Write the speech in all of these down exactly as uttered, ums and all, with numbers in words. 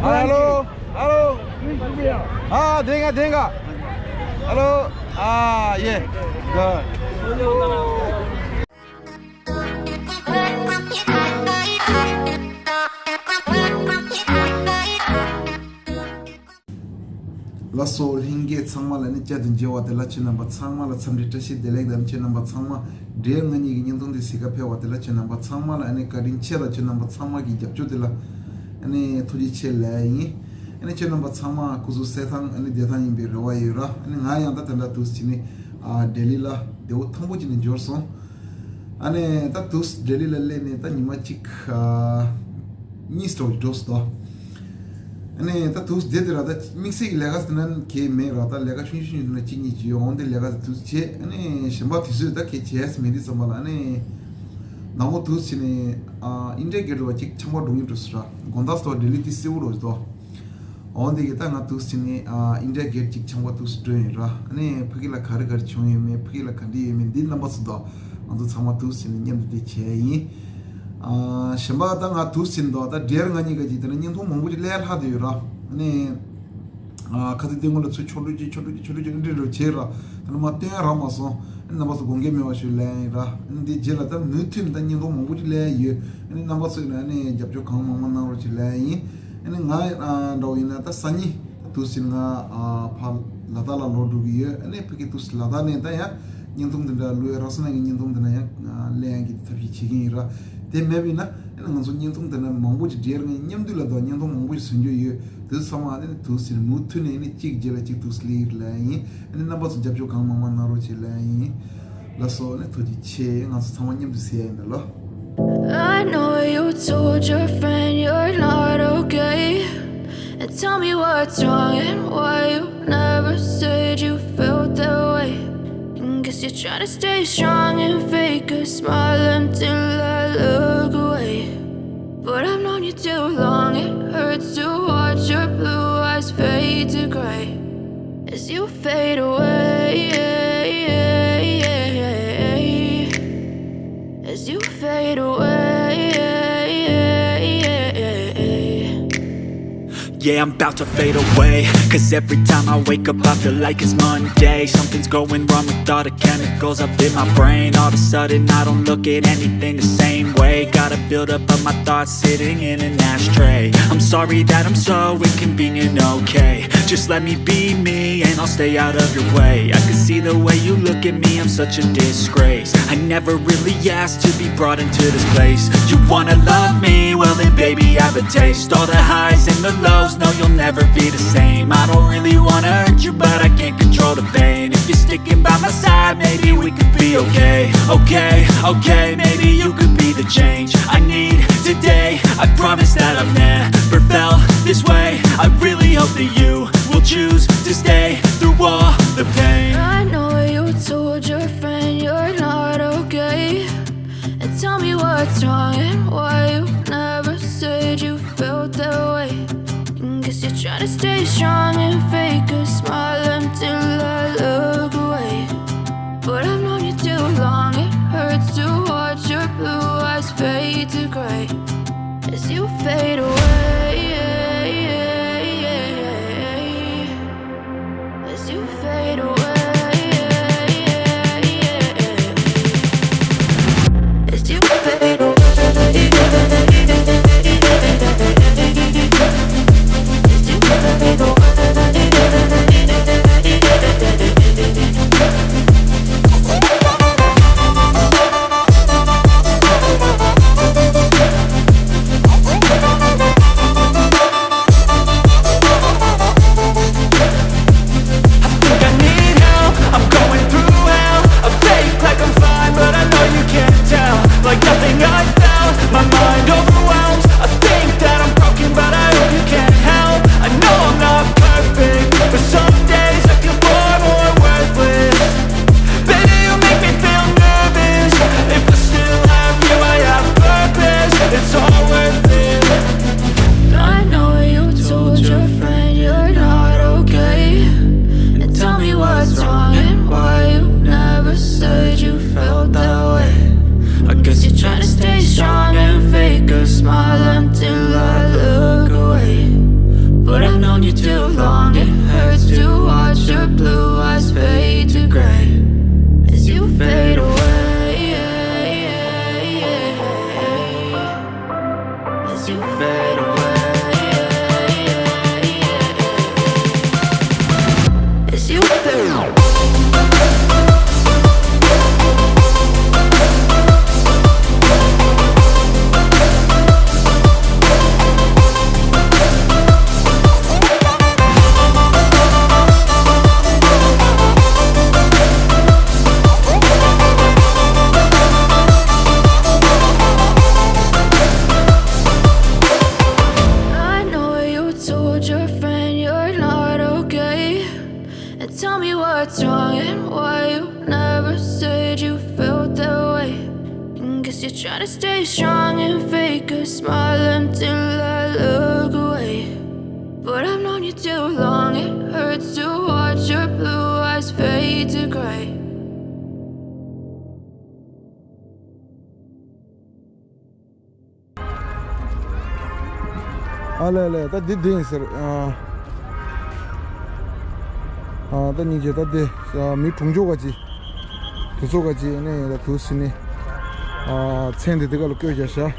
Hello, hello. Ah, denga, denga. Hello. Ah, yeah. Good. ལགས་སོ། ལྷན་རྒྱས་ཚང་མ་ལ་ནི་བསྐྱར་དུ་མཇལ་བ་དེ་ལ་ཁྱེད་རྣམ་པ་ཚང་མ་ལ་འཚམས་འདྲི་བཀྲ་ཤིས་བདེ་ལེགས་དང་། ཁྱེད་རྣམ་པ་ཚང་མ་འབྲེལ་ང་གཉིས་ཀྱི་བརྙན་ཐུང་འདི་གཟིགས་ག་ཕེབས་པ་དེ་ལ་ཁྱེད་རྣམ་པ་ཚང་མ་ལ་ཨ་ནི་བཀའ་དྲིན་ཆེ་དང་། ཁྱེད་རྣམ་པ་ཚང་མ་གི་རྒྱབ་སྐྱོར་དེ་ལ་ཨ་ནི་ཐུགས་རྗེ་ཆེ་ལབ་ཡིན། ཨ་ནི་ཁྱེད་རྣམ་པ་ཚང་མ་སྐུ་གཟུགས་གསལ་ཐང་ཨ་ནི་བདེ་ཐང་ཡིན་པའི་རེ་བ་ཡོད་ར། ཨ་ནི་ང་ཡང་ད་དེ་འདྲ་འདུག་སེ་བྱས་ནས་ཨ་ལྡི་ལི་ལ་བདེ་པོ་ཐང་པོ་བྱས་ནས་འབྱོར་སོང་། ཨ་ནི་ད་དུས་ལྡི་ལི་ལ་སླེབས་ནས་ད་ཉི་མ་གཅིག་ཨ་གཉིས་འགྲོ་འགྲོ་སོང་དོ། ཨ་ནི་ད་དུས་དེ་དེ་ར་ད་དམིགས་བསལ་གྱི་ལས་ཀ་ཟེར་ན་གང་ཡང་མེད་ར། ད་ལས་ཀ་ཆུང་ཆུང་ཆུང་ཆུང་ན་གཅིག་གཉིས་ཅིག་ཡོད། འོན་ཏེ་ལས་ཀ་དེ་དུས་བྱས། ཨ་ནི་གཞན་པ་དུས་ཚོད་ད་གང་ཡང་བྱས་མེད་དུས་ཙམ་པ་ལ་ཨ་ནི་ནང་པོ་དུས་བྱས་ནས་ཨ་ཨིན་ཌི་ཡ་གེ་ཊི་བ་གཅིག་ཆམ་པ་འགྲོ་གི་འགྲོ་སོང་ར། དགོང་དག་སོ་ལྡི་ལི་དེ་སེའུ་འགྲོ་སོང་དོ། འོན་ཏེ་གི་ད་ང་དུས་ཕྱིན་ནས་ཨ་ཨིན་ཌི་ཡ་གེ་ཊི་གཅིག་ཆམ་པ་དུས་འགྲོ་ཡིན་ར། ཨ་ནི་ཕ་གི་ལ་ག་རེ་ག་རེ་བྱུང་ཡོད་མེད། ཕ་གི་ལ་ག་འདྲ་ཡོད་མེད་འདི་རྣམ་པ་ཚོ་དང་ང་ཚོ་ཚང་མ་དུས་ཕྱིན་ནས་མཉམ་དུ་དེ་བྱས་ཡིན། ཨ་གཞན་པ་ད་ང་དུས་ཕྱིན་དང་ད་འབྲེལ་ང་གཉིས་ཀ་ཅིག་དེ་ན་བརྙན་ཐུང་མང་པོ་ཅིག་ལས་སླ་བསྡད་ཡོད་ར། ཨ་ནི་ཨ་ཁ་སང་དེ་སྔོན་ལ་ཚུར་ཕྱོགས་བསྒྲིགས་ཅིག་ཕྱོགས་བསྒྲིགས་ཅིག་ཕྱོགས་བསྒྲིགས་ཅིག་འདི་འདྲ་བྱས་ར། ད་ནི་མ་སྟོན་རག་མ་སོང་། ཨ་ནི་རྣམ་པ་ཚོ་དགོངས་འགལ་མེད་པ་ཞུ་ལབ་ཡིན་ར། ཨ་ནི་འདི་རྗེས་ལ་ད་མུ་མཐུད་ནས་ད་བརྙན་ཐུང་མང་པོ་ཅིག་ལས་ཡོད། ཨ་ནི་རྣམ་པ་ཚོས་ནི་ཨ་ནི་རྒྱབ་སྐྱོར་གང་མང་མང་གནང་རོགས་ཅིག་ལབ་ཡིན། ཨ་ནི་ང་ཨ་འདྲ་བོ་ཡིན་ན་ད་སང་ཉིན་ད་དུས་ཕྱིན་ང་ཨ་ཕར་ལ་དྭགས་ལ་ལོག་འགྲོ་གི་ཡོད། ཨ་ནི་ཕ་གི་དུས་ལ་དྭགས་ནས་ད་ཡང་བརྙན་ཐུང་དེ་འདྲ་བླུག་ཡ་རག་སོང་ན་ངས་བརྙན་ཐུང་དེ་འདྲ་ཡང་ཨ་ལེན་ཡ་གི་ཐབས་ཤེས་བྱེད་ཀྱི་ཡིན་ར། དེ་མེད་པ་ཡིན་ན་ཨ་ནི་ང་ཚོ་བརྙན་ཐུང་དེ་འདྲ་མང་པོ་ཅིག་འབྲེལ་ངས་མཉམ་དུ་ལ་དང་བརྙན་ཐུང་མང་པོ་ཞིག་བཟོ་རྒྱུ་ཡོད། དུས་ཚང་མ་ཨ་ནི་དུས་ཕྱིན་མུ་མཐུད་ནས་ཨ་ནི་གཅིག་རྗེས་ལ་གཅིག་དུས་ལེན་ཡིན་ལབ་ཡིན། ཨ་ནི་རྣམ་པ་ཚོ་རྒྱབ་སྐྱོར་གང་མང་མང་གནང་རོགས་བྱེད་ལབ་ཡིན། ལགས་སོ། ཨ་ནི་ཐུགས་རྗེ་ཆེ། ང་ཚོ་ཚང་མ་མཉམ་དུ་ཟེར་ཡ་ཡིན་ད་ལོ། I know you told your friend you're not okay. And tell me what's wrong and why you never said you felt that way. And guess you're trying to stay strong and fake a smile until I look away. But I've known you too long, it hurts to watch your blue eyes fade to gray as you fade away. As you fade away. Yeah, I'm about to fade away. Cause every time I wake up, I feel like it's Monday. Something's going wrong with all the chemicals up in my brain. All of a sudden, I don't look at anything the same way. Gotta build up of my thoughts sitting in an ashtray. I'm sorry that I'm so inconvenient, okay? Just let me be me and I'll stay out of your way. I can see the way you look at me, I'm such a disgrace. I never really asked to be brought into this place. You wanna love me? Well then baby, I have a taste. All the highs and the lows, no, you'll never be the same. I don't really wanna hurt you, but I can't control the pain. If you're sticking by my side, maybe we could be okay. Okay, okay, maybe you could be the change I need today. I promise that I've never felt this way. I really hope that you will choose to stay through all the pain. I know you told your friend you're not okay. And tell me what's wrong and why you never said you felt that way. And guess you're trying to stay strong and fake a smile until I look away. But I've known you too long, it hurts to watch your blue eyes fade to gray as you fade away. As you fade away. As you fade away. As you fade away. Fade away. It's you. I know you told your friend you're not okay. And tell me what's wrong and why you never said you felt that way. And guess you're trying to stay strong and fake a smile until I look away. But I've known you too long, it hurts to watch your blue eyes fade to gray. ཨ་ལེ་ལེ། ད་འདི་འདི་ཡིན་ཟེར། ཨ་ཨ། ད་སྙིང་རྗེ། ད་འདི་ཨ་མི་གྲོང་ཆོག་ག་ཅི། དེ་ཚོ་ག་ཅི་ནས་ད་དུ་སི་ནི་ཨ་མཚན་འདི་འདི་ག་ལ་བཀོད་བཞག་ཤག་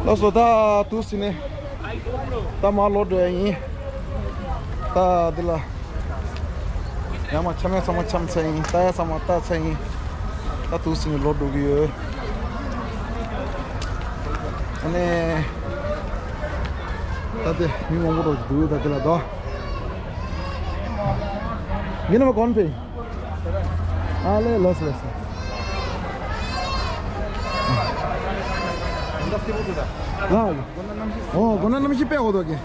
ལགས་སོ། ད་དུ་སི་ནས་ད་མར་ལོག་འགྲོ་ཡ་ཡིན། ད་འདི་ལ་ཡར་མར་འཁྱམ་ཡ་ཚང་མ་འཁྱམ་ཚར་ཡིན། ལྟ་ཡ་ཚང་མ་ལྟ་ཚར་ཡིན། ད་དུ་སི་ནས་ལོག་འགྲོ་གི་ཡོད། ཨ་ནི་ད་དེ་མི་མང་པོ་རོགས་འདུག་ད་དེ་ལ་དོ། ཡིན་ནམ་གོན་པས། ཨ་ལེ། ལགས་སོ་ལགས་སོ། ཨ་ཨོ་སྒོ་ན་གནམ་གཤིས་དཔེ་འོ་དོ་གི། ཨ།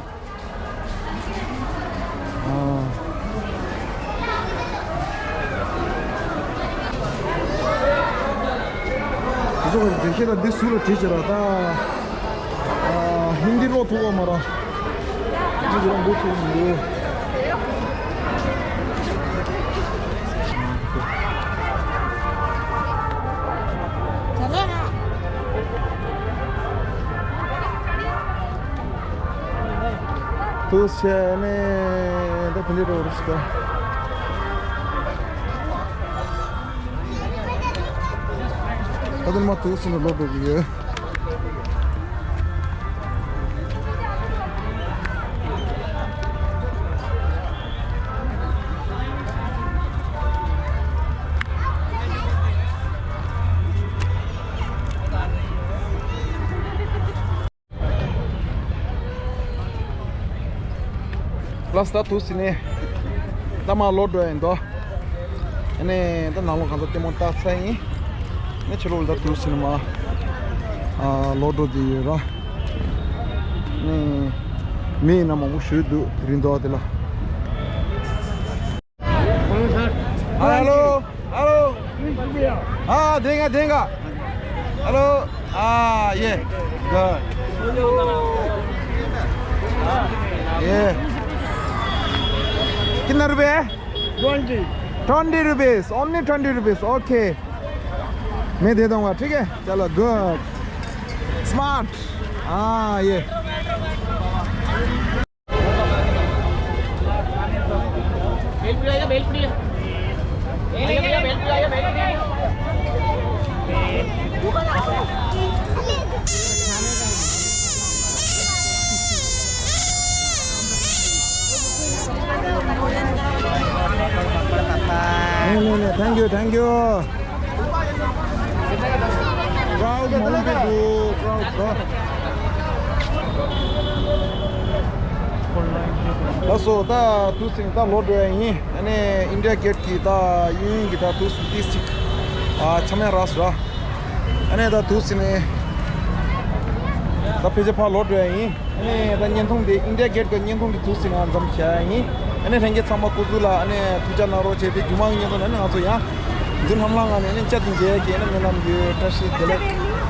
ཁོ་ཚོ་གི་དགེ་བཤེས་ལ་འདི་ཟུར་ལ་བྲིས་བྱས་ར་ད། ཨ། ཧིན་དི་ཀློག་ཐུབ་པ་མ་ར། ཅི་ཅི་རང་འགོ་ཚུགས་མི་འདུག་དུ་བྱས་ནས་ད་དེ་འདྲའི་འགྲོ་རུ་ཞིག་ད། ད་དུ་མ་དུ་སུ་ནས་ལོག་འགྲོ་གི་ཡོད། ལགས་སོ། ད་དུ་སི་ནས་ད་མར་ལོག་འགྲོ་ཡིན་དོ། ཨ་ནི་ད་ནང་ལོགས་གང་ཚ་ལྟད་མོ་ལྟ་ཚར་ཡིན། ནས་ཕྱི་ལོགས་ལ་ད་དུ་སི་ནས་མར་ཨ་ལོག་འགྲོ་དེ་ཡོད་ར། ནས་མི་ཡིན་ན་མང་པོ་ཞིག་འདུག་དེ་རིང་དོ་དེ་ལ། Hello, hello. Ah, denga, denga. Hello. Ah, yeah. Good. Yeah. कितना रुपए है? Twenty. Twenty rupees, only twenty rupees. Okay. मैं दे दूंगा, ठीक है? चलो, good. Smart. हाँ, ये। भेलपुरी आइए, भेलपुरी। ए भैया, भेलपुरी आइए, भेलपुरी। नहीं, नहीं, नहीं, thank you, thank you. Crowd མང་པོ་འདུག crowd་འདུག་ལགས་སོ། ད་དུས་ཚོད་ད་ལོག་འགྲོ་ཡ་ཡིན། ཨ་ནི་ཨིན་ཌི་ཡ་གེ་ཊི་གི་ད་གཡས་གཡོན་གྱི་ད་དུས་ཚོད་ཏིས་ཅིག་ཨ་འཆམ་ཡ་རག་སོང་ར། ཨ་ནི་ད་དུས་ཚོད་ནི་ད་ཕལ་ཆེར་ཕར་ལོག་འགྲོ་ཡ་ཡིན། ཨ་ནི་ད་བརྙན་ཐུང་དེ་ཨིན་ཌི་ཡ་གེ་ཊི་གི་བརྙན་ཐུང་གི་དུས་ཚོད་ནང་མཚམས་བཞག་ཡ་ཡིན། ཨ་ནི་ལྷན་རྒྱས་ཚང་མ་སྐུ་གཟུགས་ལ་ཨ་ནི་ཐུགས་ཅག་གནང་རོགས་བྱས་ཏེ། རྒྱུན་མ་གི་བརྙན་ཐུང་ནང་ནི་ང་ཚོ་ཡང་འཛུལ་ལྷམ་ལྷམ་ངང་ནས་ཨ་ནི་བཅར་ཏེ་མཇལ་ཡ་གི་ཨ་ནི་སྨོན་ལམ་ཡོད། བཀྲ་ཤིས་བདེ་ལེགས།